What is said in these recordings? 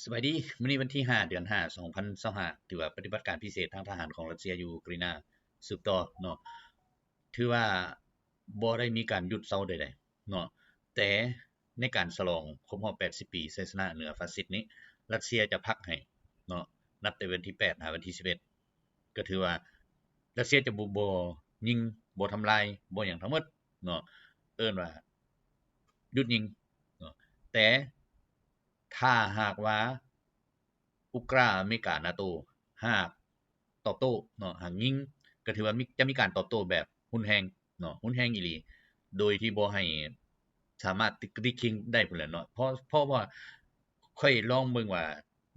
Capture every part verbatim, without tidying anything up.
สบายดี มื้อนี้วันที่ห้า เดือนห้า สองพันยี่สิบห้า ถือว่าปฏิบัติการพิเศษทางทหารของรัสเซียอยู่ยูเครนสืบต่อเนาะ ถือว่าบ่ได้มีการหยุดเซาใดๆเนาะ แต่ในการฉลองครบรอบ แปดสิบ ปีชัยชนะเหนือฟาสซิสต์นี้ รัสเซียจะพักให้เนาะ นับแต่วันที่ แปด หาวันที่ สิบเอ็ด ก็ถือว่ารัสเซียจะบ่ บ่ยิง บ่ทำลาย บ่หยังทั้งหมดเนาะ เอิ้นว่าหยุดยิงเนาะ แต่ถ้าหากว่า อุกรา อเมริกา นาโต หากตอบโต้เนาะ หากยิง ก็ถือว่ามี จะมีการตอบโต้แบบรุนแรงเนาะ รุนแรงอีหลี โดยที่บ่ให้สามารถติดกระดิกคิงได้พู้นแหละเนาะ เพราะ เพราะว่าข้อยลองเบิ่งว่า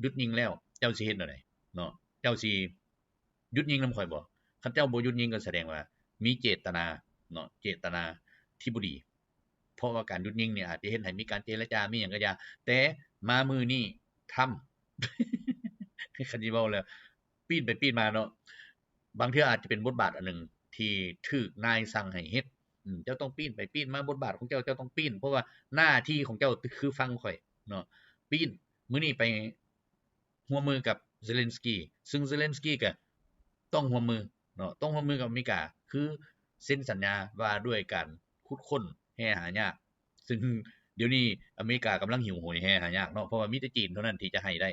หยุดยิงแล้ว เจ้าสิเฮ็ดแนวใดเนาะ เจ้าสิหยุดยิงนำข้อยบ่ คันเจ้าบ่หยุดยิงก็แสดงว่ามีเจตนาเนาะ เจตนาที่บ่ดี เพราะว่าการหยุดยิงเนี่ยอาจจะเฮ็ดให้มีการเจรจา มีหยังก็อย่า แต่มามื้อนี้ทรัมป์ คันสิเว้าแล้ว ปีนไปปีนมาเนาะ บางเทื่ออาจจะเป็นบทบาทอันหนึ่งที่ถูกนายสั่งให้เฮ็ด อืม เจ้าต้องปีนไปปีนมา บทบาทของเจ้า เจ้าต้องปีน เพราะว่าหน้าที่ของเจ้าคือฟังข้อยเนาะ ปีน มื้อนี้ไปร่วมมือกับเซเลนสกี ซึ่งเซเลนสกีก็ต้องร่วมมือเนาะ ต้องร่วมมือกับอเมริกา คือเซ็นสัญญาว่าด้วยการขุดค้นแร่หายาก ซึ่งเดี๋ยวนี้อเมริกากำลังหิวโหยแร่หายากเนาะ เพราะว่ามีแต่จีนเท่านั้นที่จะให้ได้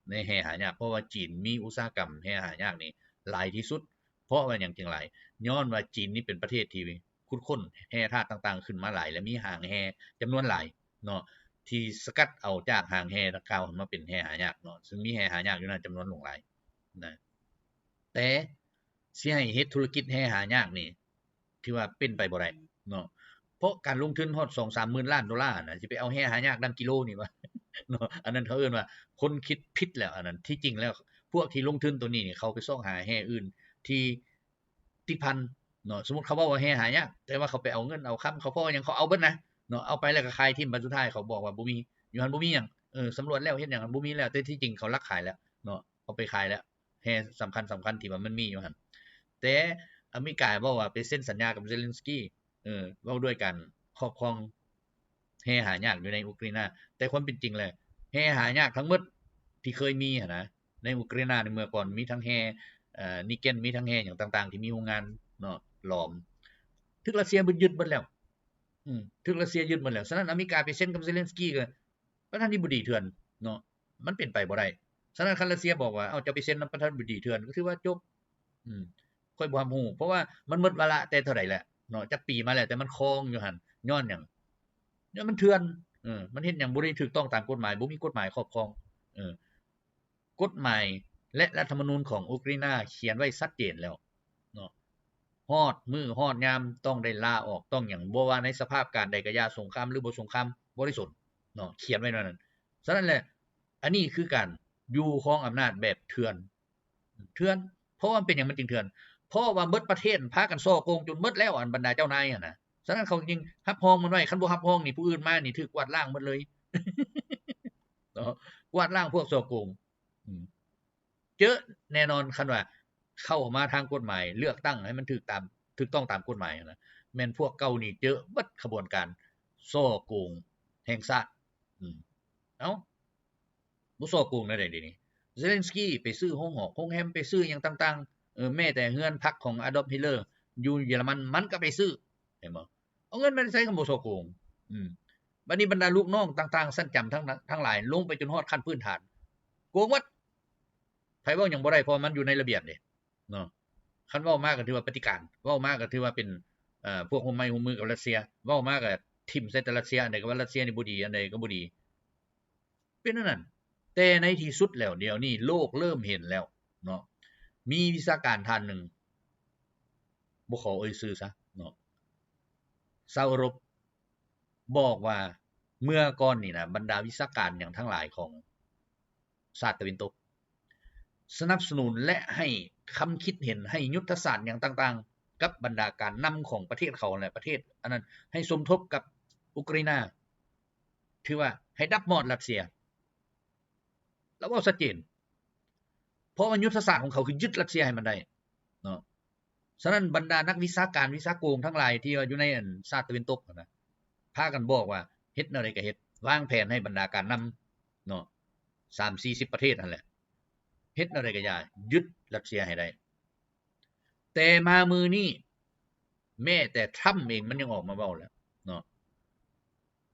ในแร่หายาก เพราะว่าจีนมีอุตสาหกรรมแร่หายากนี่หลายที่สุด เพราะว่าหยังจึงหลาย ย้อนว่าจีนนี่เป็นประเทศที่ขุดค้นแร่ธาตุต่างๆขึ้นมาหลาย และมีหางแร่จำนวนหลายเนาะ ที่สกัดเอาจากหางแร่ดังกล่าวมาเป็นแร่หายากเนาะ ซึ่งมีแร่หายากอยู่นั่นจำนวนหลวงหลายนะ แต่สิให้เฮ็ดธุรกิจแร่หายากนี่ ถือว่าเป็นไปบ่ได้เนาะ เพราะการลงทุนฮอด สองสามหมื่นล้านดอลลาร์นะ สิไปเอาแร่หายากดังกิโลนี่วะ เนาะ อันนั้นเขาเอิ้นว่าคนคิดผิดแล้ว อันนั้นที่จริงแล้ว พวกที่ลงทุนตัวนี้นี่ เขาไปซอกหาแร่อื่นที่ติดพันเนาะ สมมุติเขาเว้าว่าแร่หายาก แต่ว่าเขาไปเอาเงินเอาคำ เขาพ้อหยังเขาเอาเบิดนะเนาะ เอาไปแล้วก็ขายถิ่ม บัดสุดท้ายเขาบอกว่าบ่มี อยู่หั่นบ่มีหยัง เออ สำรวจแล้วเฮ็ดหยังบ่มีแล้ว แต่ที่จริงเขาลักขายแล้วเนาะ เอาไปขายแล้ว แร่สำคัญสำคัญที่ว่ามันมีอยู่หั่น แต่อเมริกาเว้าว่าไปเซ็นสัญญากับเซเลนสกี เออ เว้าด้วยการครอบครองแร่หายากอยู่ในยูเครน แต่ความเป็นจริงแล้ว แร่หายากทั้งหมดที่เคยมีหั่นนะ ในยูเครนในเมื่อก่อนมีทั้งแร่ เอ่อ นิกเกิล มีทั้งแร่หยังต่างๆ ที่มีโรงงานเนาะ หลอม ถูกรัสเซียยึดเบิดแล้ว อืม ถูกรัสเซียยึดเบิดแล้ว ฉะนั้นอเมริกาไปเซ็นกับเซเลนสกีก็ประธานาธิบดีเถื่อนเนาะ มันเป็นไปบ่ได้ ฉะนั้นคันรัสเซียบอกว่า เอ้า เจ้าไปเซ็นนำประธานาธิบดีเถื่อน ก็ถือว่าจบ อืม ข้อยบ่รับรู้ เพราะว่ามันหมดวาระแต่เท่าใดแล้วเนาะ จักปีมาแล้ว แต่มันครองอยู่หั่น ย้อนหยัง ย้อนมันเถื่อน เออ มันเฮ็ดหยังบ่ได้ถูกต้องตามกฎหมาย บ่มีกฎหมายครอบครอง เออ กฎหมายและรัฐธรรมนูญของยูเครนเขียนไว้ชัดเจนแล้วเนาะ ฮอดมื้อฮอดยามต้องได้ลาออก ต้องหยัง บ่ว่าในสภาพการใดก็อย่า สงครามหรือบ่สงคราม บ่ได้สนเนาะ เขียนไว้แนวนั้น ฉะนั้นแหละ อันนี้คือการอยู่ครองอำนาจแบบเถื่อน เถื่อน เพราะว่ามันเป็นหยังมันจึงเถื่อน เพราะว่าเบิดประเทศพากันฉ้อโกงจนเบิดแล้ว อันบรรดาเจ้านายหั่นนะ ฉะนั้นเขาจึงรับรองมันไว้ คันบ่รับรองนี่ผู้อื่นมานี่ถูกกวาดล้างหมดเลย เนาะ กวาดล้างพวกฉ้อโกง อืม เจอแน่นอน คันว่าเข้ามาทางกฎหมาย เลือกตั้งให้มันถูกตาม ถูกต้องตามกฎหมายนะ แม่นพวกเก่านี่เจอเบิดขบวนการฉ้อโกงแห่งชาติ อืม เอ้า บ่ฉ้อโกงแนวใดเดี๋ยวนี้ เซเลนสกีไปซื้อโรงหอโรงแรม ไปซื้อหยังต่างๆ เออ แม้แต่เฮือนพักของอดอล์ฟ ฮิตเลอร์อยู่เยอรมัน มันก็ไปซื้อ เห็นบ่ เอาเงินมาใช้กันบ่ฉ้อโกง อืม บัดนี้บรรดาลูกน้องต่างๆ ชั้นจำทั้ง ทั้งหลาย ลงไปจนฮอดขั้นพื้นฐาน โกงหมด ไผเว้าหยังบ่ได้ เพราะมันอยู่ในระเบียบเด้เนาะ คันเว้ามาก็ถือว่าปฏิการ เว้ามาก็ถือว่าเป็น เอ่อ พวกร่วมไม้ร่วมมือกับรัสเซีย เว้ามาก็ถิ่มใส่แต่รัสเซีย อันใดก็ว่ารัสเซียนี่บ่ดี อันใดก็บ่ดี เป็นอันนั้น แต่ในที่สุดแล้ว เดี๋ยวนี้โลกเริ่มเห็นแล้วเนาะ มีวิชาการท่านหนึ่ง บ่ขอเอ่ยชื่อซะเนาะ ชาวเอโรป บอกว่าเมื่อก่อนนี่นะ บรรดาวิชาการหยังทั้งหลายของชาติตะวันตก สนับสนุนและให้คำคิดเห็น ให้ยุทธศาสตร์หยังต่างๆ กับบรรดาการนำของประเทศเขาและประเทศอันนั้น ให้สมทบกับยูเครน ถือว่าให้ดับมอดรัสเซีย ลาวเว้าชัดเจน เพราะว่ายุทธศาสตร์ของเขาคือยึดรัสเซียให้มันได้เนาะ ฉะนั้นบรรดานักวิชาการวิชาโกงทั้งหลายที่ว่าอยู่ในอันชาติตะวันตกหั้นนะ พากันบอกว่าเฮ็ดแนวใดก็เฮ็ด วางแผนให้บรรดาการนำเนาะ สามสี่สิบประเทศนั่นแหละ เฮ็ดแนวใดก็อย่า ยึดรัสเซียให้ได้ แต่มามื้อนี้ แม้แต่ทรัมป์เองมันยังออกมาเว้าแล้วเนาะ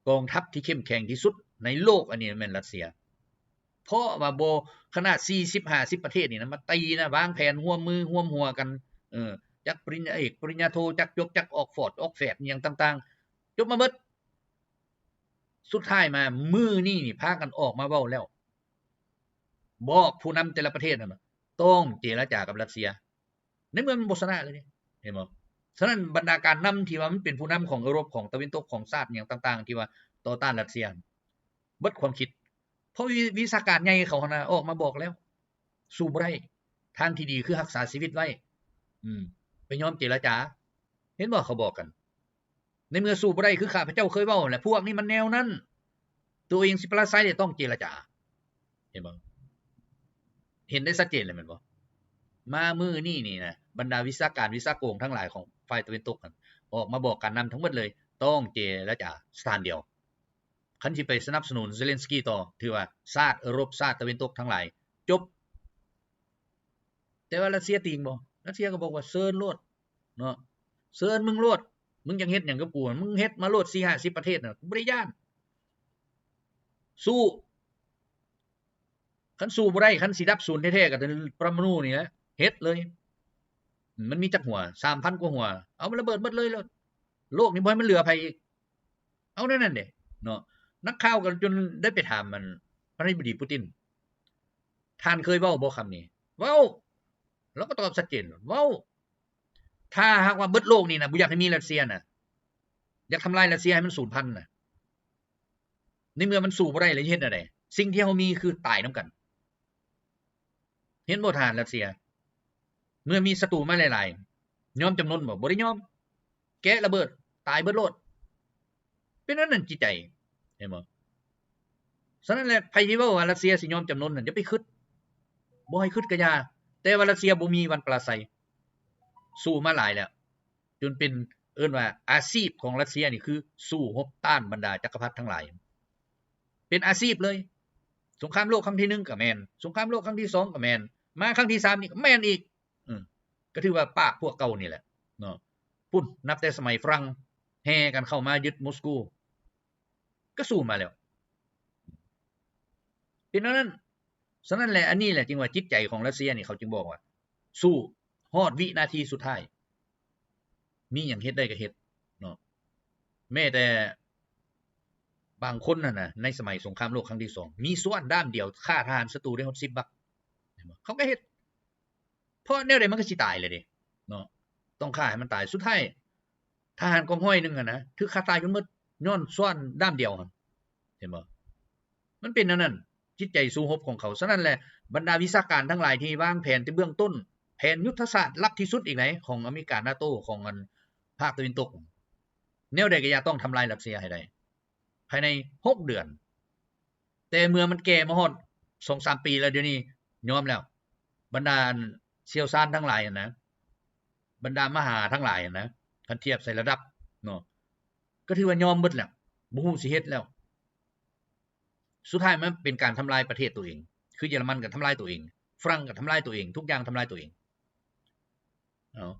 กองทัพที่เข้มแข็งที่สุดในโลกอันนี้แม่นรัสเซีย เพราะว่าบ่ ขนาดสี่สิบห้าสิบประเทศนี่นะ มาตีนะ วางแผนร่วมมือร่วมหัวกัน เออ จักปริญญาเอก ปริญญาโท จักจบ จักออกฟอร์ด ออกแฟด อิหยังต่างๆ จบมาเบิด สุดท้ายมามื้อนี้นี่พากันออกมาเว้าแล้ว บอกผู้นำแต่ละประเทศนั่นน่ะ ต้องเจรจากับรัสเซีย ในเมื่อมันบ่ชนะเลยนี่ เห็นบ่ ฉะนั้นบรรดาการนำที่ว่ามันเป็นผู้นำของเอโรป ของตะวันตก ของชาติอิหยังต่างๆ ที่ว่าต่อต้านรัสเซีย เบิดความคิด เพราะวิ วิชาการใหญ่เขาหั่นน่ะออกมาบอกแล้ว สู้บ่ได้ ทางที่ดีคือรักษาชีวิตไว้ อืม ไปยอมเจรจา เห็นบ่เขาบอกกัน ในเมื่อสู้บ่ได้คือข้าพเจ้าเคยเว้าแหละ พวกนี้มันแนวนั้น ตัวเองสิปราศรัยเนี่ยต้องเจรจา เห็นบ่ เห็นได้ชัดเจนเลยแม่นบ่ มามื้อนี้นี่นะ บรรดาวิชาการวิชาโกงทั้งหลายของฝ่ายตะวันตกนั่น ออกมาบอกการนำทั้งหมดเลย ต้องเจรจาสถานเดียว คันสิไปสนับสนุนเซเลนสกี้ต่อ ถือว่าชาติเอโรป ชาติตะวันตกทั้งหลาย จบ แต่ว่ารัสเซียติงบ่ รัสเซียก็บอกว่าเชิญโลดเนาะ เชิญมึงโลด มึงอยากเฮ็ดหยังกับกู มึงเฮ็ดมาโลด สี่ห้าสิบประเทศน่ะ กูบ่ได้ย้าน สู้ คันสู้บ่ได้ คันสิดับศูนย์แท้ๆ ก็ปรมาณูนี่แหละ เฮ็ดเลย มันมีจักหัว สามพันกว่าหัว เอามันระเบิดหมดเลยแล้ว โลกนี้บ่ให้มันเหลือไผอีก เอาแนวนั้นเด้เนาะ นักข่าวก็จนได้ไปถามมัน ประธานาธิบดีปูติน ท่านเคยเว้าบ่คำนี้ เว้า แล้วก็ตอบชัดเจน เว้า ถ้าหากว่าเบิดโลกนี่นะ บ่อยากให้มีรัสเซียน่ะ อยากทำลายรัสเซียให้มันสูญพันธุ์น่ะ ในเมื่อมันสู้บ่ได้แล้วเฮ็ดแนวใด สิ่งที่เฮามีคือตายนำกัน เห็นบ่ ทหารรัสเซีย เมื่อมีศัตรูมาหลายๆ ยอมจำนนบ่ บ่ได้ยอม แกะระเบิด ตายเบิดโลด เป็นอันนั้นจิตใจ เห็นบ่ ฉะนั้นแหละ ไผที่เว้าว่ารัสเซียสิยอมจำนนนั่น อย่าไปคิด บ่ให้คิดก็อย่า แต่ว่ารัสเซียบ่มีวันปราศรัย สู้มาหลายแล้ว จนเป็น เอิ้นว่าอาชีพของรัสเซียนี่คือสู้รบต้านบรรดาจักรพรรดิทั้งหลาย เป็นอาชีพเลย สงครามโลกครั้งที่หนึ่งก็แม่น สงครามโลกครั้งที่สองก็แม่น มาครั้งที่สามนี่ก็แม่นอีก อืม ก็ถือว่าปราบพวกเก่านี่แหละเนาะ พุ้น นับแต่สมัยฝรั่งแห่กันเข้ามายึดมอสโก ก็สู้มาแล้ว เป็นแนวนั้น ฉะนั้นแหละ อันนี้แหละจึงว่าจิตใจของรัสเซียนี่เขาจึงบอกว่า สู้ฮอดวินาทีสุดท้าย มีหยังเฮ็ดได้ก็เฮ็ดเนาะ แม้แต่บางคนนั่นน่ะ ในสมัยสงครามโลกครั้งที่สอง มีซ้อนด้ามเดียว ฆ่าทหารศัตรูได้ฮอดสิบบัก เห็นบ่ เขาก็เฮ็ด เพราะแนวใดมันก็สิตายเลยเด้เนาะ ต้องฆ่าให้มันตาย สุดท้าย ทหารกองร้อยหนึ่งอะนะ ถูกฆ่าตายจนหมด ย้อนซ้อนด้ามเดียวหั่น เห็นบ่ มันเป็นแนวนั้น จิตใจสู้รบของเขา ฉะนั้นแหละ บรรดาวิชาการทั้งหลายที่วางแผนแต่เบื้องต้น แผนยุทธศาสตร์ลับที่สุดอีกไหน ของอเมริกา นาโต้ ของอันภาคตะวันตก แนวใดก็อย่าต้องทำลายรัสเซียให้ได้ ภายในหกเดือน แต่เมื่อมันแก่มาฮอดสองสามปีแล้ว เดี๋ยวนี้ยอมแล้ว บรรดาเชี่ยวชาญทั้งหลายอะนะ บรรดามหาทั้งหลายอะนะ คันเทียบใส่ระดับเนาะ ก็ถือว่ายอมเบิดแล้ว บ่ฮู้สิเฮ็ดแล้ว สุดท้ายมันเป็นการทำลายประเทศตัวเอง คือเยอรมันก็ทำลายตัวเอง ฝรั่งก็ทำลายตัวเอง ทุกอย่างทำลายตัวเอง เนาะ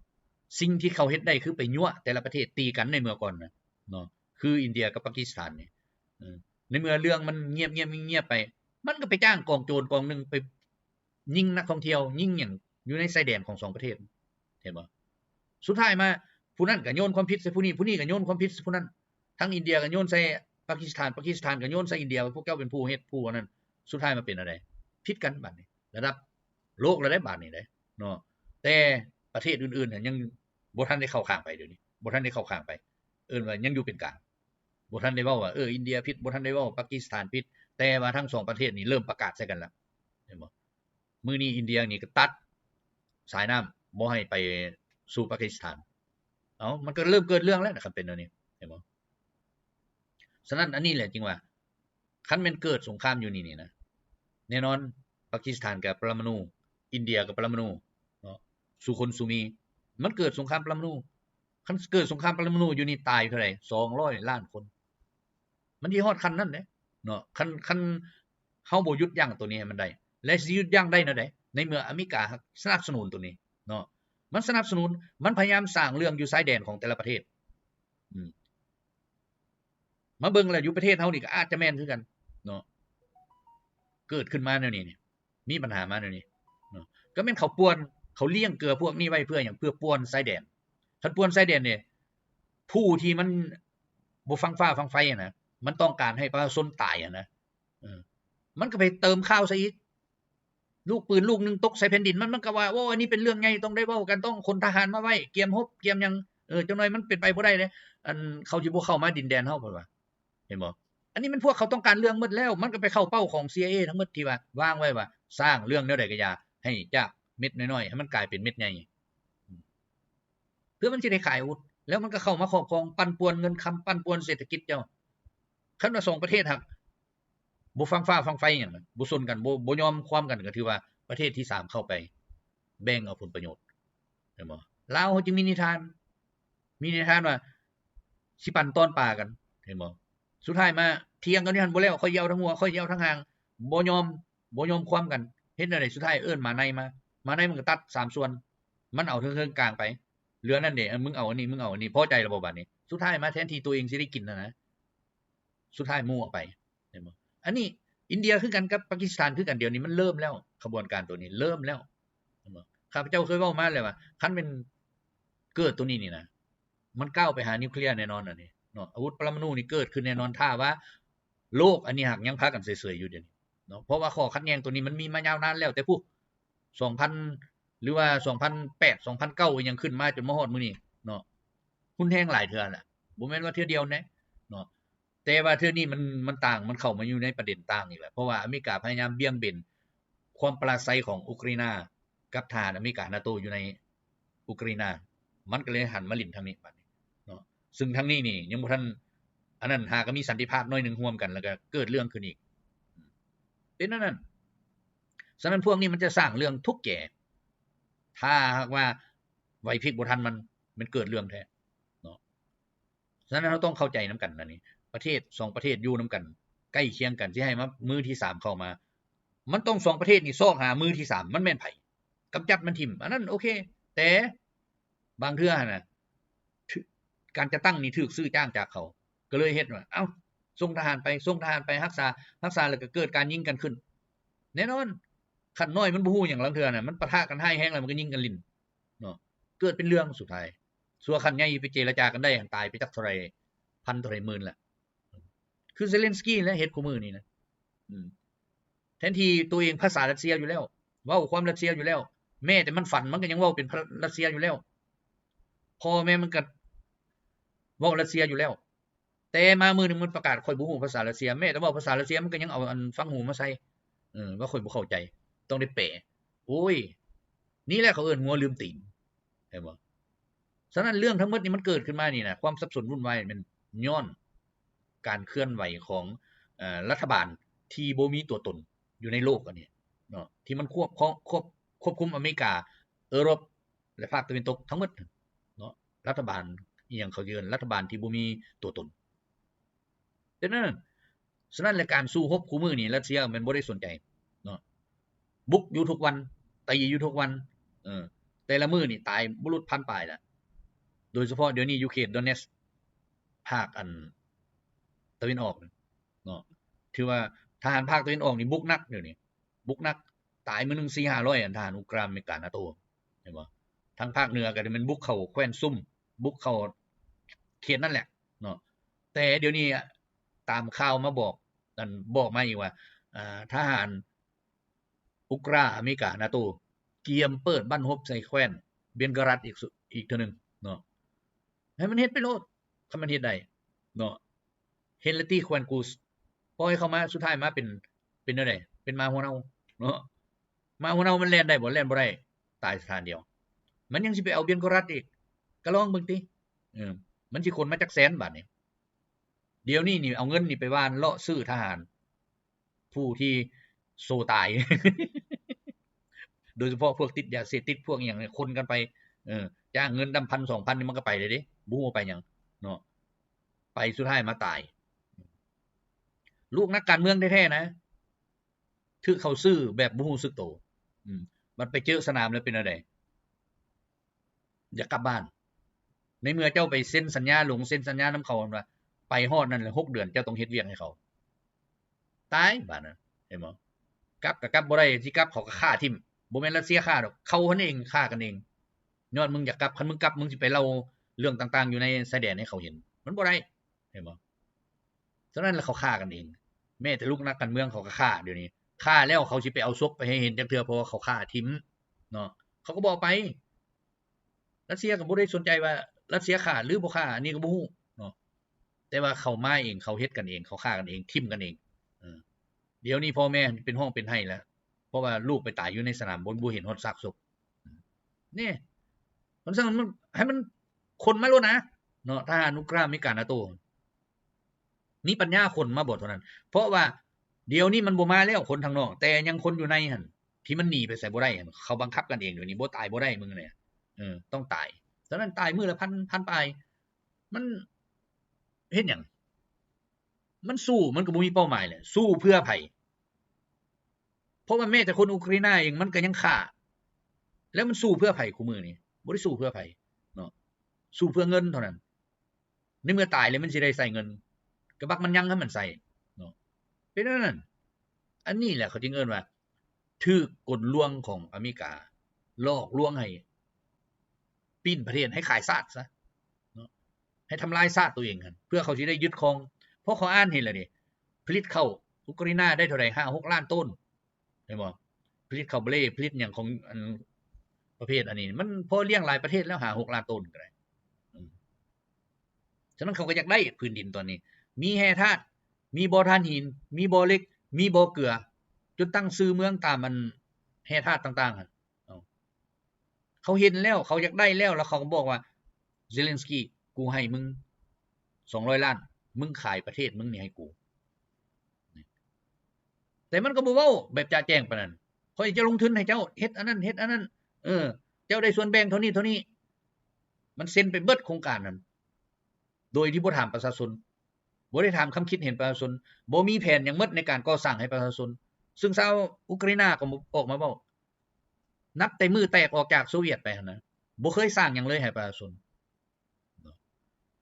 สิ่งที่เขาเฮ็ดได้คือไปยั่วแต่ละประเทศตีกันในเมื่อก่อนนะเนาะ คืออินเดียกับปากีสถานนี่ เออ ในเมื่อเรื่องมันเงียบๆๆๆไป มันก็ไปจ้างกองโจรกองหนึ่งไปยิงนักท่องเที่ยว ยิงหยังอยู่ในชายแดนของสองประเทศ เห็นบ่ สุดท้ายมา ผู้นั้นก็โยนความผิดใส่ผู้นี้ ผู้นี้ก็โยนความผิดใส่ผู้นั้น ทั้งอินเดียก็โยนใส่ปากีสถาน ปากีสถานก็โยนใส่อินเดีย พวกเจ้าเป็นผู้เฮ็ดผู้อันนั้น สุดท้ายมาเป็นอะไร ผิดกันบัดนี้ ระดับโลกแล้วได้บัดนี้เด้เนาะ แต่ประเทศอื่นๆเนี่ยยังบ่ทันได้เข้าข้างไป เดี๋ยวนี้บ่ทันได้เข้าข้างไป เอิ้นว่ายังอยู่เป็นกลาง บ่ทันได้เว้าว่า เออ อินเดียผิด บ่ทันได้เว้าปากีสถานผิด แต่ว่าทั้งสองประเทศนี่เริ่มประกาศใส่กันแล้ว เห็นบ่ มื้อนี้อินเดียนี่ก็ตัดสายน้ำบ่ให้ไปสู่ปากีสถาน เอ้า มันก็เริ่มเกิดเรื่องแล้วนะครับ เป็นแนวนี้ เห็นบ่ ฉะนั้นอันนี้แหละจึงว่า คันแม่นเกิดสงครามอยู่นี่นี่นะ แน่นอน ปากีสถานกับปรมาณู อินเดียกับปรมาณูเนาะ สู่คนสู่มี มันเกิดสงครามปรมาณู คันเกิดสงครามปรมาณูอยู่นี่ตายเท่าไหร่ สองร้อยล้านคน มันสิฮอดขั้นนั้นเด้เนาะ คัน คัน เฮาบ่หยุดยั้งตัวนี้ให้มันได้ และสิหยุดยั้งได้แนวใด ในเมื่ออเมริกาสนับสนุนตัวนี้เนาะ มันสนับสนุน มันพยายามสร้างเรื่องอยู่ชายแดนของแต่ละประเทศ อืม มาเบิ่งแล้วอยู่ประเทศเฮานี่ก็อาจจะแม่นคือกันเนาะ เกิดขึ้นมาแนวนี้นี่ มีปัญหามาแนวนี้เนาะ ก็แม่นเขาป่วน เขาเลี้ยงเกลือพวกนี้ไว้เพื่อหยัง เพื่อป่วนชายแดน คันป่วนชายแดนเนี่ย ผู้ที่มันบ่ฟังฟ้าฟังไฟอะนะ มันต้องการให้ประชาชนตายอะนะ เออ มันก็ไปเติมข้าวซะอีก ลูกปืนลูกหนึ่งตกใส่แผ่นดิน มัน มันก็ว่า โอ้ อันนี้เป็นเรื่องใหญ่ ต้องได้เว้ากัน ต้องขนทหารมาไว้ เตรียมรบ เตรียมหยัง เออ จักหน่อยมันเป็นไปบ่ได้เด้ อันเขาสิบ่เข้ามาดินแดนเฮา เพิ่นว่า เห็นบ่ อันนี้มันพวกเขาต้องการเรื่องหมดแล้ว มันก็ไปเข้าเป้าของ ซี ไอ เอ ทั้งหมดที่ว่าวางไว้ว่า สร้างเรื่องแนวใดก็อย่า ให้จากเม็ดน้อยๆ ให้มันกลายเป็นเม็ดใหญ่ เพื่อมันสิได้ขายอาวุธ แล้วมันก็เข้ามาครอบครอง ปั่นป่วนเงินคำ ปั่นป่วนเศรษฐกิจเจ้า คันว่าสองประเทศหากบ่ฟังฟ้าฟังไฟหยังนะ บ่สนกัน บ่ บ่ยอมความกัน ก็ถือว่าประเทศที่สามเข้าไปแบ่งเอาผลประโยชน์ เห็นบ่ ลาวเขาจึงมีนิทาน มีนิทานว่า สิปั่นตอนปากัน เห็นบ่ สุดท้ายมาเถียงกันอยู่หั่นบ่แล้ว ข้อยสิเอาทั้งหัว ข้อยสิเอาทั้งหาง บ่ยอม บ่ยอมความกัน เฮ็ดแนวใด สุดท้ายเอิ้นหมาในมา หมาในมันก็ตัดสามส่วน มันเอาเทิงๆ กลางไป เหลือนั่นเด้ เออ มึงเอาอันนี้ มึงเอาอันนี้ พอใจแล้วบ่บัดนี้ สุดท้ายมาแทนที่ตัวเองสิได้กินน่ะนะ สุดท้ายหมู่เอาไป เห็นบ่ อันนี้อินเดียคือกันกับปากีสถานคือกัน เดี๋ยวนี้มันเริ่มแล้ว ขบวนการตัวนี้เริ่มแล้ว เห็นบ่ ข้าพเจ้าเคยเว้ามาแล้วว่า คันแม่นเกิดตัวนี้นี่นะ มันก้าวไปหานิวเคลียร์แน่นอนอันนี้เนาะ อาวุธปรมาณูนี่เกิดขึ้นแน่นอน ถ้าว่าโลกอันนี้หากยังพากันเฉยๆ อยู่เดี๋ยวนี้เนาะ เพราะว่าข้อขัดแย้งตัวนี้มันมีมายาวนานแล้ว แต่พุ้น สองพัน หรือว่า สองพันแปด สองพันเก้า อิหยังขึ้นมาจนมาฮอดมื้อนี้เนาะ รุนแรงหลายเทื่อแหละ บ่แม่นว่าเทื่อเดียวนะเนาะ แต่ว่าเทื่อนี้มัน มันต่าง มันเข้ามาอยู่ในประเด็นต่างอีกแล้ว เพราะว่าอเมริกาพยายามเบี่ยงเบนความปราศรัยของอูเครน กับทหารอเมริกา นาโต อยู่ในอูเครน มันก็เลยหันมาเล่นทางนี้บัดนี้เนาะ ซึ่งทางนี้นี่ยังบ่ทัน อันนั้น หากก็มีสันติภาพหน่อยหนึ่งร่วมกัน แล้วก็เกิดเรื่องขึ้นอีก เป็นอันนั้น ฉะนั้นพวกนี้มันจะสร้างเรื่องทุกแก่ ถ้าหากว่าไหวพริบบ่ทันมัน มันเกิดเรื่องแท้เนาะ ฉะนั้นเราต้องเข้าใจนำกันอันนี้ ประเทศสองประเทศอยู่นำกัน ใกล้เคียงกัน สิให้มามือที่สามเข้ามา มันต้องสองประเทศนี่ซอกหามือที่สาม มันแม่นไผ กำจัดมันถิ่ม อันนั้นโอเค แต่บางเทื่อหั่นน่ะ ถือ การจัดตั้งนี่ถูกซื้อจ้างจากเขา ก็เลยเฮ็ดว่า เอ้า ส่งทหารไป ส่งทหารไป รักษา รักษา แล้วก็เกิดการยิงกันขึ้น แน่นอน คันน้อยมันบ่ฮู้หยัง ลางเทื่อน่ะ มันปะทะกันร้ายแรงแล้วมันก็ยิงกันเล่นเนาะ เกิดเป็นเรื่องสุดท้าย ซั่วคันใหญ่ไปเจรจากันได้ ตายไปจักเท่าใด พันเท่าใดหมื่นละ คือเซเลนสกี้แหละเฮ็ดคู่มื้อนี้นะ อืม แทนที่ตัวเองภาษารัสเซียอยู่แล้ว เว้าความรัสเซียอยู่แล้ว แม้แต่มันฝันมันก็ยังเว้าเป็นรัสเซียอยู่แล้ว พ่อแม่มันก็เว้ารัสเซียอยู่แล้ว แต่มามื้อหนึ่งมันประกาศ "ข้อยบ่ฮู้ภาษารัสเซีย" แม้แต่เว้าภาษารัสเซียมันก็ยังเอาอันฟังหูมาใส่ เออ ว่าข้อยบ่เข้าใจ ต้องได้แปล โอ้ย นี่แหละเขาเอิ้นงัวลืมตีน เห็นบ่ ฉะนั้นเรื่องทั้งหมดนี่มันเกิดขึ้นมานี่นะ ความสับสนวุ่นวายมันย้อนการเคลื่อนไหวของ เอ่อ รัฐบาลที่บ่มีตัวตนอยู่ในโลกอันนี้เนาะ ที่มันควบ ควบ ควบ ควบคุมอเมริกา เอโรป และภาคตะวันตกทั้งหมดเนาะ รัฐบาลอิหยังเขาเอิ้น รัฐบาลที่บ่มีตัวตน ฉะนั้น ฉะนั้นแหละการสู้รบคู่มื้อนี่รัสเซียมันบ่ได้สนใจเนาะ บุกอยู่ทุกวัน ตีอยู่ทุกวัน เออ แต่ละมื้อนี่ตายบ่หลุดพันปลายละ โดยเฉพาะเดี๋ยวนี้อยู่เขตโดเนตสก์ ภาคอันตะวันออกเนาะ ถือว่าทหารภาคตะวันออกนี่บุกหนักเดี๋ยวนี้ บุกหนัก ตายมื้อหนึ่งสี่ห้าร้อยอัน ทหารอุกราน อเมริกา นาโต เห็นบ่ ทางภาคเหนือก็สิแม่นบุกเข้าแคว้นซุม บุกเข้าเขตนั่นแหละเนาะ แต่เดี๋ยวนี้อะ ตามข่าวมาบอก อัน บอกมาอีกว่า อ่า ทหารอุกรา อเมริกา นาโต เกียมเปิดบั้นรบใส่แคว้นเบงการัดอีกสุ อีกเทื่อหนึ่งเนาะ ให้มันเฮ็ดไปโลด คันมันเฮ็ดได้เนาะ เฮนเลตี้ แควนกูส ปล่อยเข้ามา สุดท้ายมาเป็น เป็นแนวใด เป็นหมาหัวเน่าเนาะ หมาหัวเน่ามันแล่นได้บ่ แล่นบ่ได้ ตายสถานเดียว มันยังสิไปเอาเบงการัดอีก ก็ลองเบิ่งติ เออ มันสิขนมาจักแสนบาดนี้ เดี๋ยวนี้นี่เอาเงินนี่ไปหว่านเลาะซื้อทหาร ผู้ที่โซตาย โดยเฉพาะพวกติดยาเสพติด พวกอิหยังเนี่ย ขนกันไป เออ จ้างเงินดำพันสองพันนี่มันก็ไปเลยเด้ บ่ฮู้ไปหยังเนาะ ไปสุดท้ายมาตาย ลูกนักการเมืองแท้ๆนะ ถืกเขาซื้อแบบบ่รู้สึกโต อืม บัดไปเจอสนามแล้วเป็นจั่งใด อยากกลับบ้าน ในเมื่อเจ้าไปเซ็นสัญญาหลง เซ็นสัญญานำเขาว่า ไปฮอดนั่นแหละ หกเดือนเจ้าต้องเฮ็ดเวียกให้เขา ตายบาดนั้น เห็นบ่ กลับก็กลับบ่ได้ สิกลับเขาก็ฆ่าทิ่ม บ่แม่นรัสเซียฆ่าดอก เขาหั้นเองฆ่ากันเอง ย้อนมึงอยากกลับ คันมึงกลับ มึงสิไปเล่าเรื่องต่างๆ อยู่ในชายแดนให้เขาเห็น มันบ่ได้ เห็นบ่ ฉะนั้นแล้วเขาฆ่ากันเอง แม้แต่ลูกนักการเมืองเขาก็ฆ่าเดี๋ยวนี้ ฆ่าแล้วเขาสิไปเอาศพไปให้เห็นจักเทื่อ เพราะว่าเขาฆ่าทิ่มเนาะ เขาก็บ่เอาไป รัสเซียก็บ่ได้สนใจว่ารัสเซียฆ่าหรือบ่ฆ่า อันนี้ก็บ่ฮู้เนาะ แต่ว่าเขามาเอง เขาเฮ็ดกันเอง เขาฆ่ากันเอง ทิ่มกันเอง เออ เดี๋ยวนี้พ่อแม่เป็นฮ้องเป็นไห้แล้ว เพราะว่าลูกไปตายอยู่ในสนาม บ่ บ่เห็นฮอดซากศพ นี่ มันสั่งมัน ให้มันขนมาโลดนะ เนาะ ทหารอุกรา อเมริกา นาโต มีปัญญาขนมาบ่เท่านั้น เพราะว่าเดี๋ยวนี้มันบ่มาแล้วคนทางนอก แต่ยังคนอยู่ในหั่น ที่มันหนีไปไสบ่ได้หั่น เขาบังคับกันเอง เดี๋ยวนี้บ่ตายบ่ได้มึงเนี่ย เออ ต้องตาย ฉะนั้นตายมื้อละพัน พันปลาย มันเฮ็ดหยัง มันสู้ มันก็บ่มีเป้าหมายแหละ สู้เพื่อไผ เพราะว่าแม้แต่คนอุกราเอเองมันก็ยังฆ่า แล้วมันสู้เพื่อไผคู่มื้อนี้ บ่ได้สู้เพื่อไผเนาะ สู้เพื่อเงินเท่านั้น ในเมื่อตายแล้วมันสิได้ใส่เงิน ก็บักมันยังให้มันใส่เนาะ เป็นแนวนั้น อันนี้แหละเขาจึงเอิ้นว่า ถืกกลลวงของอเมริกา หลอกลวงให้ ปิ้นประเทศ ให้ขายชาติซะเนาะ ให้ทำลายชาติตัวเองหั่น เพื่อเขาสิได้ยึดครอง เพราะเขาอ่านเห็นแล้วนี่ ผลิตข้าวอุกราเอได้เท่าใด ห้าหกล้านตัน เห็นบ่ ผลิตข้าวเบล ผลิตหยังของอันประเภทอันนี้ มันพอเลี้ยงหลายประเทศแล้ว ห้าหกล้านตันก็ได้ อืม ฉะนั้นเขาก็อยากได้พื้นดินตอนนี้ มีแร่ธาตุ มีบ่อถ่านหิน มีบ่อเหล็ก มีบ่อเกลือ จนตั้งชื่อเมืองตามมันแร่ธาตุต่างๆหั่น เอา เขาเห็นแล้ว เขาอยากได้แล้ว แล้วเขาก็บอกว่า เซเลนสกี้ กูให้มึง สองร้อยล้าน มึงขายประเทศมึงนี่ให้กู แต่มันก็บ่เว้าแบบจะแจ้งปานนั้น ข้อยจะลงทุนให้เจ้า เฮ็ดอันนั้น เฮ็ดอันนั้น เออ เจ้าได้ส่วนแบ่งเท่านี้เท่านี้ มันเซ็นไปเบิดโครงการนั้น โดยที่บ่ถามประชาชน บ่ได้ถามความคิดเห็นประชาชน บ่มีแผนหยังหมดในการก่อสร้างให้ประชาชน ซึ่งชาวอุกราเอก็ออกมาเว้า นับแต่มื้อแตกออกจากโซเวียตไปหั่นนะ บ่เคยสร้างหยังเลยให้ประชาชน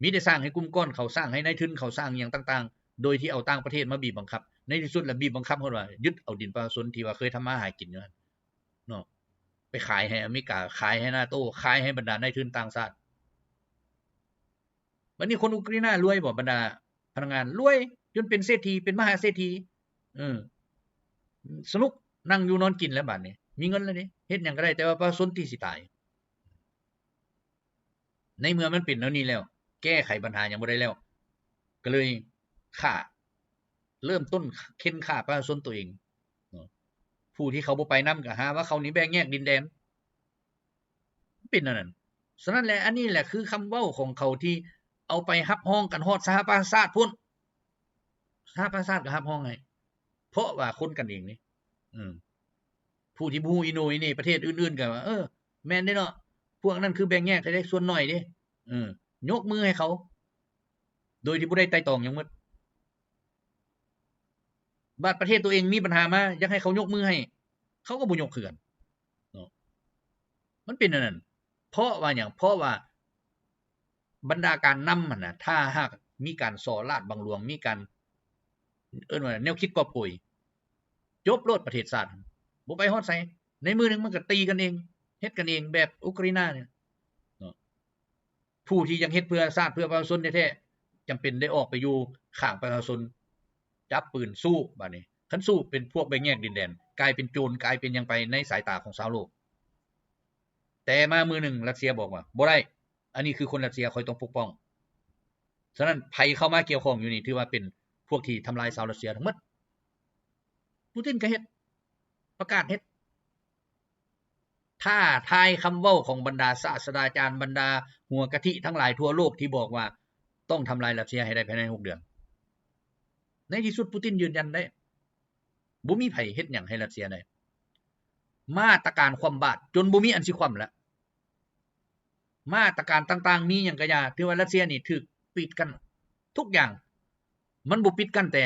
มีแต่สร้างให้กลุ่มก้อนเขา สร้างให้นายทุนเขา สร้างหยังต่างๆ โดยที่เอาต่างประเทศมาบีบบังคับ ในที่สุดแล้วบีบบังคับฮอดว่ายึดเอาดินประชาชนที่ว่าเคยทำมาหากินอยู่หั่นเนาะ ไปขายให้อเมริกา ขายให้นาโต ขายให้บรรดานายทุนต่างชาติ บัดนี้คนอุกราเอรวยบ่ บรรดาพนักงาน รวยจนเป็นเศรษฐี เป็นมหาเศรษฐี เออ สนุก นั่งอยู่นอนกินแล้วบัดนี้ มีเงินแล้วนี่ เฮ็ดหยังก็ได้ แต่ว่าประชาชนที่สิตาย ในเมื่อมันเป็นแนวนี้แล้ว แก้ไขปัญหาหยังบ่ได้แล้ว ก็เลยฆ่า เริ่มต้นเค้นฆ่าประชาชนตัวเองเนาะ ผู้ที่เขาบ่ไปนำก็หาว่าเขานี่แบ่งแยกดินแดน เป็นแนวนั้น ฉะนั้นแหละ อันนี้แหละคือคำเว้าของเขาที่เอาไปรับรองกันฮอดสหประชาชาติพุ้น สหประชาชาติก็รับรองให้ เพราะว่าคนกันเองนี่ อืม ผู้ที่บ่ฮู้อีโหน่อีเหน่ประเทศอื่นๆก็ว่า เออ แม่นเด้เนาะ พวกนั้นคือแบ่งแยกให้ได้ส่วนน้อยเด้ เออ ยกมือให้เขา โดยที่บ่ได้ไตร่ตรองหยังหมด บัดประเทศตัวเองมีปัญหามา อยากให้เขายกมือให้ เขาก็บ่ยกคือกันเนาะ มันเป็นแนวนั้น เพราะว่าหยัง เพราะว่าบรรดาการนำหั่นน่ะ ถ้าหากมีการส่อราษฎร์บังหลวง มีการ เอิ้นว่าแนวคิดกอบโกย จบโลดประเทศชาติ บ่ไปฮอดไส ในมื้อหนึ่งมันก็ตีกันเอง เฮ็ดกันเองแบบอุกราเอเนี่ยเนาะ ผู้ที่ยังเฮ็ดเพื่อชาติเพื่อประชาชนแท้ๆ จำเป็นได้ออกไปอยู่ข้างประชาชน จับปืนสู้ บัดนี้ คันสู้เป็นพวกแบ่งแยกดินแดน กลายเป็นโจร กลายเป็นหยังไปในสายตาของชาวโลก แต่มามื้อหนึ่งรัสเซียบอกว่า บ่ได้ อันนี้คือคนรัสเซีย ข้อยต้องปกป้อง ฉะนั้นไผเข้ามาเกี่ยวข้องอยู่นี่ ถือว่าเป็นพวกที่ทำลายชาวรัสเซียทั้งหมด ปูตินก็เฮ็ด ประกาศเฮ็ด ท้าทายคำเว้าของบรรดาศาสตราจารย์ บรรดาหัวกะทิทั้งหลายทั่วโลกที่บอกว่าต้องทำลายรัสเซียให้ได้ภายในหกเดือน ในที่สุดปูตินยืนยันได้ บ่มีไผเฮ็ดหยังให้รัสเซียได้ มาตรการคว่ำบาตรจนบ่มีอันสิคว่ำแล้ว มาตรการต่างๆ มีหยังก็อย่า ถือว่ารัสเซียนี่ถูกปิดกั้นทุกอย่าง มันบ่ปิดกั้นแต่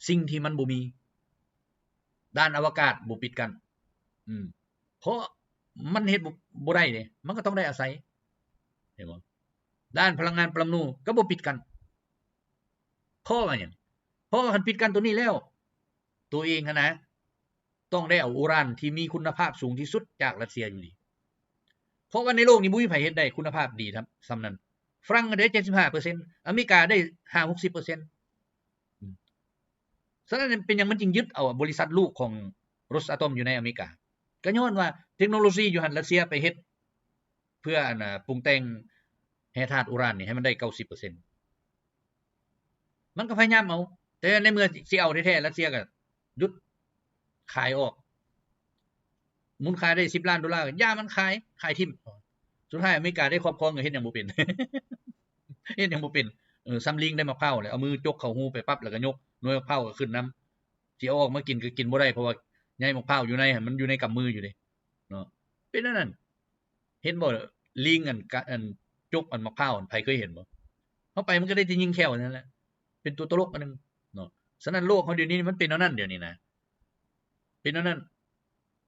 สิ่งที่มันบ่มี ด้านอวกาศบ่ปิดกั้น อืม เพราะมันเฮ็ดบ่ บ่ได้เด้ มันก็ต้องได้อาศัย เห็นบ่ ด้านพลังงานปรมาณูก็บ่ปิดกั้น เพราะว่าหยัง เพราะว่าคันปิดกั้นตัวนี้แล้ว ตัวเองหั้นนะ ต้องได้เอาอุรานที่มีคุณภาพสูงที่สุดจากรัสเซียอยู่ดี เพราะว่าในโลกนี้บ่มีไผเฮ็ดได้คุณภาพดีครับ ส่ำนั้น ฝรั่งได้เจ็ดสิบห้าเปอร์เซ็นต์ อเมริกาได้ห้าหกสิบเปอร์เซ็นต์ อืม ฉะนั้นเป็นหยังมันจึงยึดเอาบริษัทลูกของ Rosatom อยู่ในอเมริกา ก็ย้อนว่าเทคโนโลยีอยู่หั่นรัสเซียไปเฮ็ด เพื่ออันน่ะปรุงแต่งแร่ธาตุอุรานนี่ให้มันได้เก้าสิบเปอร์เซ็นต์ มันก็พยายามเอา แต่ในเมื่อสิเอาแท้ๆ รัสเซียก็หยุดขายออก มูลค่าได้สิบล้านดอลลาร์ ก็อย่ามันขาย ขายถิ่ม สุดท้ายอเมริกาได้ครอบครองก็เฮ็ดหยังบ่เป็น เฮ็ดหยังบ่เป็น เออ ส่ำลิงได้มะพร้าวแหละ เอามือจกเข้าหูไปปั๊บ แล้วก็ยก หน่วยมะพร้าวก็ขึ้นนำ สิเอาออกมากินก็กินบ่ได้ เพราะว่าใยมะพร้าวอยู่ในหั่น มันอยู่ในกำมืออยู่เด้ เนาะ เป็นอันนั้น เห็นบ่ ลิงอันกะ อันจกอันมะพร้าวอัน ไผเคยเห็นบ่ เข้าไปมันก็ได้แต่ยิงแข้วนั่นแหละ เป็นตัวตลกอันหนึ่งเนาะ ฉะนั้นโลกเขาเดี๋ยวนี้มันเป็นอันนั้นเดี๋ยวนี้นะ เป็นอันนั้น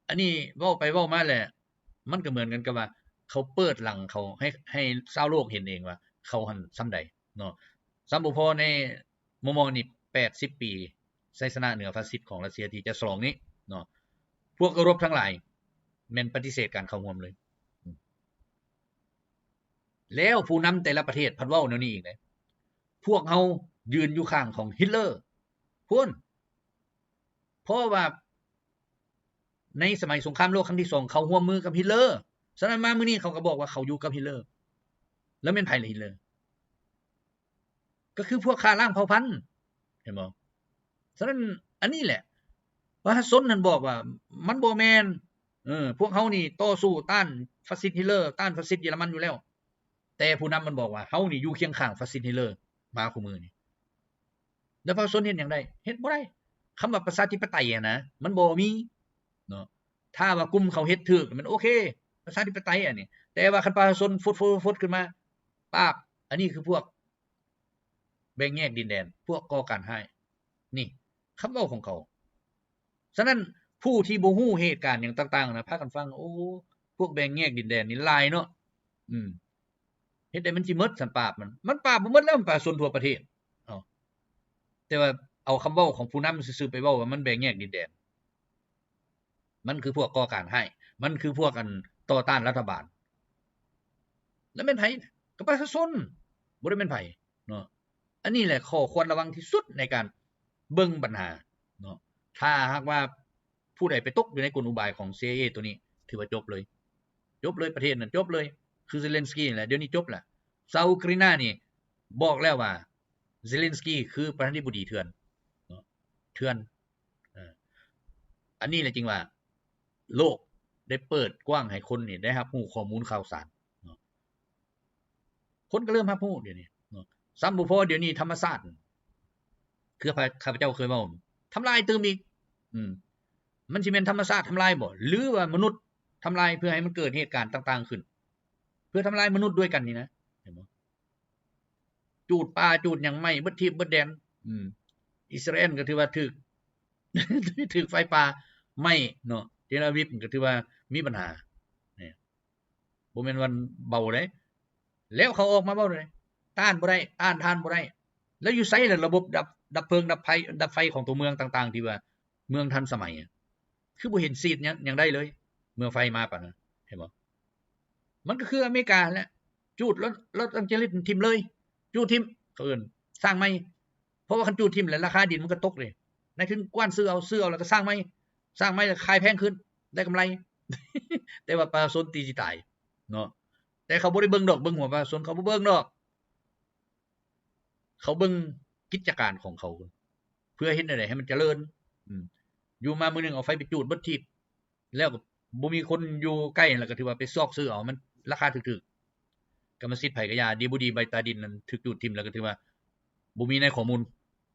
อันนี้เว้าไปเว้ามาแหละ มันก็เหมือนกันกับว่า เขาเปิดหลังเขาให้ ให้ชาวโลกเห็นเองว่า เขาหั่นส่ำใดเนาะ ส่ำบ่พอในมอมอนี่แปดสิบปี ชัยชนะเหนือฟาสซิสต์ของรัสเซียที่จะฉลองนี้เนาะ พวกเคารพทั้งหลาย แม่นปฏิเสธการเข้าร่วมเลย แล้วผู้นำแต่ละประเทศพัดเว้าแนวนี้อีกเลย พวกเฮายืนอยู่ข้างของฮิตเลอร์ พุ้น เพราะว่าในสมัยสงครามโลกครั้งที่สอง เขาร่วมมือกับฮิตเลอร์ ฉะนั้นมามื้อนี้เขาก็บอกว่าเขาอยู่กับฮิตเลอร์ แล้วแม่นไผล่ะฮิตเลอร์ ก็คือพวกฆ่าล้างเผ่าพันธุ์ เห็นบ่ ฉะนั้นอันนี้แหละ ประชาชนนั่นบอกว่ามันบ่แม่น เออ พวกเฮานี่ต่อสู้ต้านฟาสซิสต์ฮิตเลอร์ ต้านฟาสซิสต์เยอรมันอยู่แล้ว แต่ผู้นำมันบอกว่าเฮานี่อยู่เคียงข้างฟาสซิสต์ฮิตเลอร์มาคู่มื้อนี้ แล้วประชาชนเฮ็ดหยังได้ เฮ็ดบ่ได้ คำว่าประชาธิปไตยอะนะ มันบ่มีเนาะ ถ้าว่ากลุ่มเขาเฮ็ดถูก มันโอเค ประชาธิปไตยอันนี้ แต่ว่าคันประชาชนฟดๆๆๆขึ้นมา ปาบ อันนี้คือพวกแบ่งแยกดินแดน พวกก่อการร้าย นี่คำเว้าของเขา ฉะนั้นผู้ที่บ่ฮู้เหตุการณ์หยังต่างๆนะ พากันฟัง โอ้ พวกแบ่งแยกดินแดนนี่หลายเนาะ อืม เฮ็ดได้มันสิหมดสันปราบมัน มันปราบบ่หมดแล้ว มันประชาชนทั่วประเทศ เอา แต่ว่าเอาคำเว้าของผู้นำซื่อๆไปเว้าว่ามันแบ่งแยกดินแดน มันคือพวกก่อการร้าย มันคือพวกอันต่อต้านรัฐบาล แล้วแม่นไผ ก็ประชาชน บ่ได้แม่นไผเนาะ อันนี้แหละข้อควรระวังที่สุดในการเบิ่งปัญหาเนาะ ถ้าหากว่าผู้ใดไปตกอยู่ในกลอุบายของ ซีไอเอ ตัวนี้ ถือว่าจบเลย จบเลยประเทศนั้นจบเลย คือเซเลนสกี้นี่แหละ เดี๋ยวนี้จบละ ซาอุเกเรเนียนี่บอกแล้วว่า เซเลนสกี้คือประธานาธิบดีเถื่อนเนาะ เถื่อน เอ่อ อันนี้แหละจึงว่า โลกได้เปิดกว้างให้คนนี่ได้รับรู้ข้อมูลข่าวสารเนาะ คนก็เริ่มรับรู้เดี๋ยวนี้เนาะ ซ้ำบ่พอเดี๋ยวนี้ธรรมชาติ คือข้าพเจ้าเคยเว้า ทำลายตื่มอีก อืม มันสิแม่นธรรมชาติทำลายบ่ หรือว่ามนุษย์ทำลายเพื่อให้มันเกิดเหตุการณ์ต่างๆขึ้น เพื่อทำลายมนุษย์ด้วยกันนี่นะ เห็นบ่ จูดป่าจูดหยังไหม้เบิดทีปเบิดแดน อืม อิสราเอลก็ถือว่าถูก ถูกไฟป่าไหม้เนาะ เทลอาวีฟก็ถือว่ามีปัญหา เนี่ย บ่แม่นว่าเบาเด้ แล้วเขาออกมาเว้าเด้ ต้านบ่ได้ ต้านทานบ่ได้ แล้วอยู่ไสล่ะระบบดับ ดับเพลิง ดับไฟ ดับไฟของตัวเมืองต่างๆ ที่ว่าเมืองทันสมัยอะ คือบ่เห็นซีดหยัง หยังได้เลย เมื่อไฟมาปานนั้น เห็นบ่ มันก็คืออเมริกาแหละ จูดลอส ลอสแองเจลิสถิ่มเลย จูดถิ่ม เขาเอิ้นสร้างใหม่ เพราะว่าคันจูดถิ่มแล้วราคาดินมันก็ตกเลย นายทุนกว้านซื้อเอา ซื้อเอาแล้วก็สร้างใหม่ สร้างใหม่แล้วขายแพงขึ้น ได้กำไร แต่ว่าประชาชนตีสิตายเนาะ แต่เขาบ่ได้เบิ่งดอก เบิ่งหัวประชาชน เขาบ่เบิ่งดอก เขาเบิ่งกิจการของเขา เพื่อเฮ็ดแนวใดให้มันเจริญ อืม อยู่มามื้อหนึ่งเอาไฟไปจูดเบิดทีป แล้วก็บ่มีคนอยู่ใกล้ แล้วก็ถือว่าไปซอกซื้อเอา มันราคาถูกๆ กรรมสิทธิ์ไผก็อย่า ดีบ่ดีใบตาดินนั้นถูกจูดถิ่ม แล้วก็ถือว่าบ่มีในข้อมูล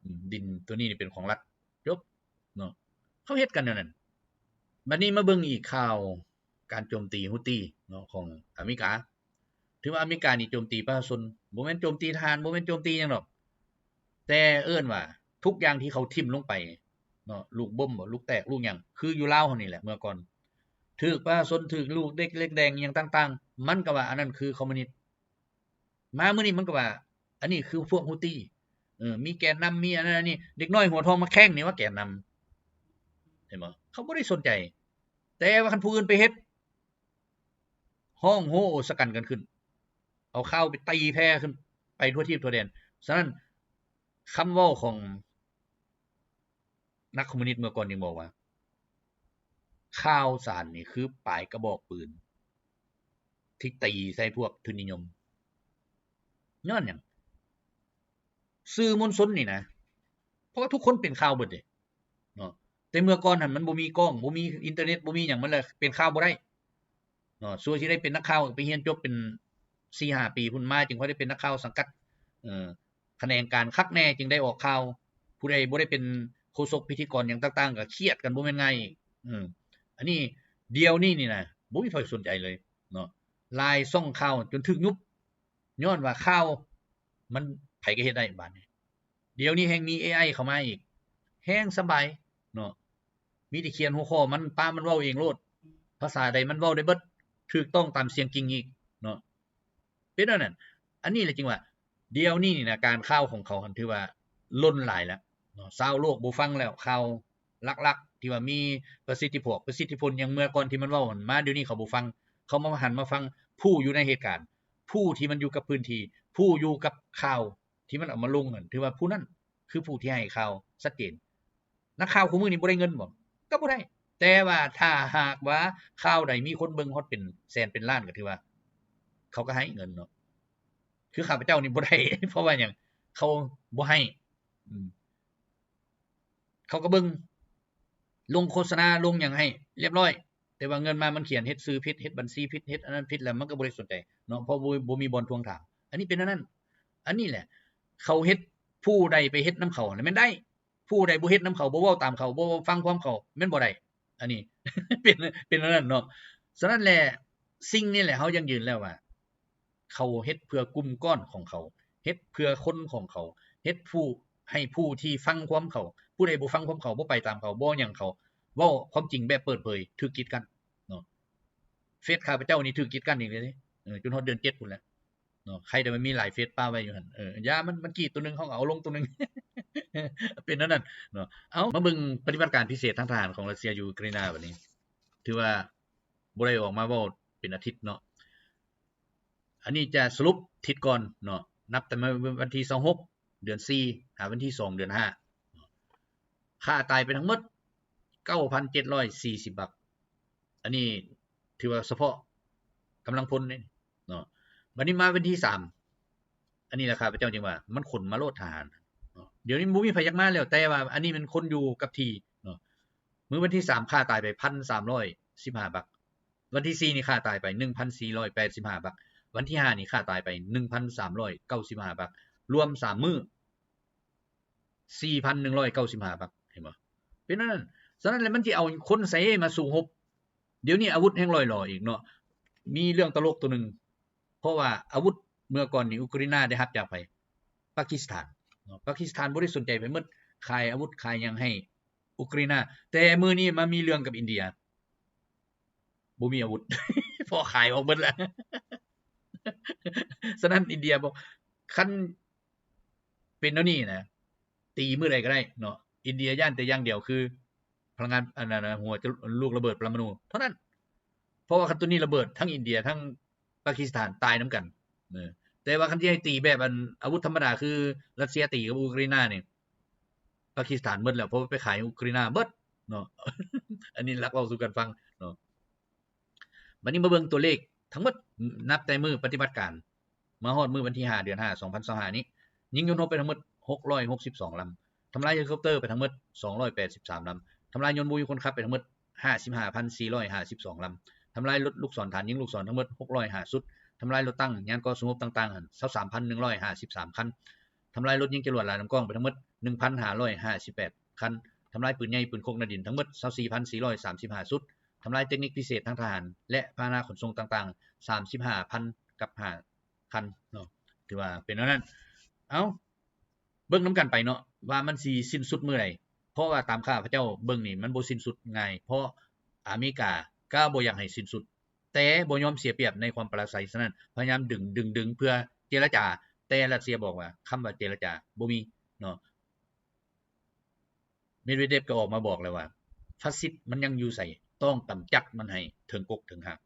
อืม ดินตัวนี้นี่เป็นของรัฐ จบ เนาะ เขาเฮ็ดกันแนวนั้น บัดนี้มาเบิ่งอีกข่าวการโจมตีฮูตี้เนาะ ของอเมริกา ถือว่าอเมริกานี่โจมตีประชาชน บ่แม่นโจมตีทหาร บ่แม่นโจมตีหยังดอก แต่เอิ้นว่าทุกอย่างที่เขาถิ่มลงไป เนาะ ลูกบอมบ่ ลูกแตก ลูกหยัง คืออยู่ลาวเฮานี่แหละ เมื่อก่อน ถืกประชาชน ถืกลูกเด็กเล็กแดงหยังต่างๆ มันก็ว่าอันนั้นคือคอมมิวนิสต์ มามื้อนี้มันก็ว่า อันนี้คือพวกฮูตี้ เออ มีแกนนำ มีอันนั้นอันนี้ เด็กน้อยหัวทองมาแข้งนี่ว่าแกนนำ เห็นบ่ เขาบ่ได้สนใจ แต่ว่าคันผู้อื่นไปเฮ็ด ฮ้องโฮโอสกันกันขึ้น เอาข่าวไปตีแผ่ขึ้นไปทั่วทีปทั่วแดน ฉะนั้นคำเว้าของนักคอมมิวนิสต์เมื่อก่อนยังบอกว่า ข่าวสารนี่คือปลายกระบอกปืน ที่ตีใส่พวกทุนนิยม ย้อนหยัง สื่อมวลชนนี่นะ เพราะว่าทุกคนเป็นข่าวเบิดเด้เนาะ แต่เมื่อก่อนหั่นมันบ่มีกล้อง บ่มีอินเทอร์เน็ต บ่มีหยัง มันเลยเป็นข่าวบ่ได้เนาะ ส่วนที่ได้เป็นนักข่าวไปเรียนจบเป็นสี่ห้าปีพุ้นมา จึงค่อยได้เป็นนักข่าวสังกัด เอ่อ แขนงการคักแน่ จึงได้ออกข่าว ผู้ใดบ่ได้เป็นโฆษกพิธีกรหยังต่างๆ ก็เครียดกันบ่แม่นง่ายอีก อืม อันนี้เดี๋ยวนี้นี่นะ บ่มีไผสนใจเลยเนาะ หลายช่องข่าวจนถูกยุบ ย้อนว่าข่าวมันไผก็เฮ็ดได้บาดนี้ เดี๋ยวนี้แฮ่งมี เอไอ เข้ามาอีก แฮ่งสบายเนาะ มีแต่เขียนหัวข้อมัน ปะมันเว้าเองโลด ภาษาใดมันเว้าได้เบิด ถูกต้องตามเสียงจริงอีกเนาะ เป็นแนวนั้น อันนี้แหละจึงว่า เดี๋ยวนี้นี่นะ การข่าวของเขาหั่นถือว่าล้นหลายแล้วเนาะ ชาวโลกบ่ฟังแล้ว ข่าวหลักๆ ที่ว่ามีประสิทธิผล ประสิทธิผลอย่างเมื่อก่อนที่มันเว้าหั่น มาเดี๋ยวนี้เขาบ่ฟัง เขามาหันมาฟังผู้อยู่ในเหตุการณ์ ผู้ที่มันอยู่กับพื้นที่ ผู้อยู่กับข่าวที่มันเอามาลงหั่น ถือว่าผู้นั้นคือผู้ที่ให้ข่าวชัดเจน นักข่าวคู่มื้อนี้บ่ได้เงินบ่ ก็บ่ได้ แต่ว่าถ้าหากว่าข่าวใดมีคนเบิ่งฮอดเป็นแสนเป็นล้านก็ถือว่า เขาก็ให้เงินเนาะ คือข้าพเจ้านี่บ่ได้ เพราะว่าหยัง เขาบ่ให้ อืม เขาก็เบิ่ง ลงโฆษณา ลงหยังให้เรียบร้อย แต่ว่าเงินมามันเขียนเฮ็ดชื่อผิด เฮ็ดบัญชีผิด เฮ็ดอันนั้นผิด แล้วมันก็บ่ได้สนใจเนาะ เพราะบ่ บ่มีบ่อนทวงถาม อันนี้เป็นอันนั้น อันนี้แหละ เขาเฮ็ด ผู้ใดไปเฮ็ดนำเขานั่นแม่นได้ ผู้ใดบ่เฮ็ดนำเขา บ่เว้าตามเขา บ่ฟังความเขา แม่นบ่ได้ อันนี้ เป็น เป็นอันนั้นเนาะ ฉะนั้นแหละ สิ่งนี้แหละ เฮายังยืนแล้วว่า เขาเฮ็ดเพื่อกลุ่มก้อนของเขา เฮ็ดเพื่อคนของเขา เฮ็ดผู้ ให้ผู้ที่ฟังความเขา ผู้ใดบ่ฟังความเขา บ่ไปตามเขา บ่หยังเขา เว้าความจริงแบบเปิดเผย ถูกกีดกันเนาะ เฟซข้าพเจ้านี่ถูกกีดกันอีกเลยเด้ เออ จนฮอดเดือนเจ็ดพุ้นแหละเนาะ ใครแต่มันมีหลายเฟซปะไว้อยู่หั่น เออ อย่ามัน มันกีดตัวหนึ่ง เขาก็เอาลงตัวหนึ่ง เป็นแนวนั้นเนาะ เอา มาเบิ่งปฏิบัติการพิเศษทางทหารของรัสเซียอยู่ยูเครนบาดนี้ ถือว่าบ่ได้ออกมาเว้าเป็นอาทิตย์เนาะ อันนี้จะสรุปทิศก่อนเนาะ นับแต่วันที่ซาวหก เดือนสี่ หาวันที่สอง เดือนห้า ฆ่าตายไปทั้งหมด เก้าพันเจ็ดร้อยสี่สิบ บัก อันนี้ถือว่าเฉพาะกำลังพลเนี่ยเนาะ บัดนี้มาวันที่สาม อันนี้แหละข้าพเจ้าจึงว่า มันขนมาโลดทหารเนาะ เดี๋ยวนี้บ่มีไผอยากมาแล้ว แต่ว่าอันนี้มันคนอยู่กับที่เนาะ มื้อวันที่สามฆ่าตายไป พันสามร้อยสิบห้า บัก วันที่สี่นี่ฆ่าตายไป หนึ่งพันสี่ร้อยแปดสิบห้า บัก วันที่ห้านี่ฆ่าตายไป หนึ่งพันสามร้อยเก้าสิบห้า บัก รวมสามมื้อ สี่พันหนึ่งร้อยเก้าสิบห้า บัก เห็นบ่ เป็นอันนั้น ฉะนั้นแล้วมันสิเอาคนใสมาสู้รบ เดี๋ยวนี้อาวุธแฮ่งล่อยหลออีกเนาะ มีเรื่องตลกตัวหนึ่ง เพราะว่าอาวุธเมื่อก่อนนี่ยูเครนได้รับจากไผ ปากีสถานเนาะ ปากีสถานบ่ได้สนใจ ไปหมด ขายอาวุธขายหยังให้ยูเครน แต่มื้อนี้มามีเรื่องกับอินเดีย บ่มีอาวุธ เพราะขายออกหมดแล้ว ฉะนั้นอินเดียบอก คันเป็นแนวนี้นะ ตีมื้อใดก็ได้เนาะ อินเดียย้านแต่อย่างเดียวคือ พลังงาน อันนั้นนะ หัวจะ ลูกระเบิดปรมาณูเท่านั้น เพราะว่าคันตัวนี้ระเบิดทั้งอินเดียทั้งปากีสถานตายนำกัน เออ แต่ว่าคันสิให้ตีแบบอันอาวุธธรรมดาคือรัสเซียตีกับยูเครนนี่ ปากีสถานหมดแล้ว เพราะว่าไปขายยูเครนเบิดเนาะ อันนี้ลักเล่าสู่กันฟังเนาะ บัดนี้มาเบิ่งตัวเลขทั้งหมด นับแต่มื้อปฏิบัติการ มาฮอดมื้อวันที่ห้า เดือนห้า สองพันยี่สิบห้า นี้ ยิงยนต์รบไปทั้งหมด หกร้อยหกสิบสอง ลำ ทำลายเฮลิคอปเตอร์ไปทั้งหมด สองร้อยแปดสิบสาม ลำ ทำลายยนต์บ่มีคนขับไปทั้งหมด ห้าสิบห้าพันสี่ร้อยห้าสิบสอง ลำ ทำลายรถลูกศรฐานยิงลูกศรทั้งหมด หกร้อยห้า ชุด ทำลายรถตั้งยานก่อสู้รบต่างๆ หั้น ซาวสามพันหนึ่งร้อยห้าสิบสาม คัน ทำลายรถยิงจรวดลอยลำกล้องไปทั้งหมด หนึ่งพันห้าร้อยห้าสิบแปด คัน ทำลายปืนใหญ่ปืนคกในดินทั้งหมด ซาวสี่พันสี่ร้อยสามสิบห้า ชุด ทำลายเทคนิคพิเศษทางทหาร และพาหนะขนส่งต่างๆ สามสิบห้าพันกับห้า คันเนาะ ถือว่าเป็นแนวนั้น เอ้า เบิ่งนำกันไปเนาะ ว่ามันสิสิ้นสุดมื้อใด ราะว่าตามข้าพเจ้าเบิ่งนี่มันบ่สิ้นสุดง่าย เพราะอเมริกาก็บ่อยากให้สิ้นสุด แต่บ่ยอมเสียเปรียบในความปราศัย ฉะนั้นพยายามดึงดึงดึงเพื่อเจรจา แต่รัสเซียบอกว่าคำว่าเจรจาบ่มีเนาะ เมดเวเดฟก็ออกมาบอกแล้วว่าฟาสซิสต์มันยังอยู่ไส ต้องกำจัดมันให้เถิงกกเถิงหาก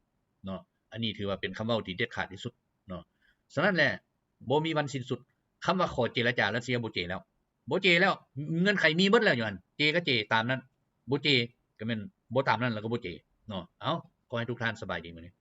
เนาะ อันนี้ถือว่าเป็นคำเว้าที่เด็ดขาดที่สุดเนาะ ฉะนั้นแหละบ่มีวันสิ้นสุด คำว่าขอเจรจารัสเซียบ่เจแล้ว บ่เจแล้ว เงื่อนไขมีหมดแล้วอยู่หั่น เจก็เจตามนั้น บ่เจก็แม่นบ่ตามนั้นแล้วก็บ่เจเนาะ เอ้า ขอให้ทุกท่านสบายดีมื้อนี้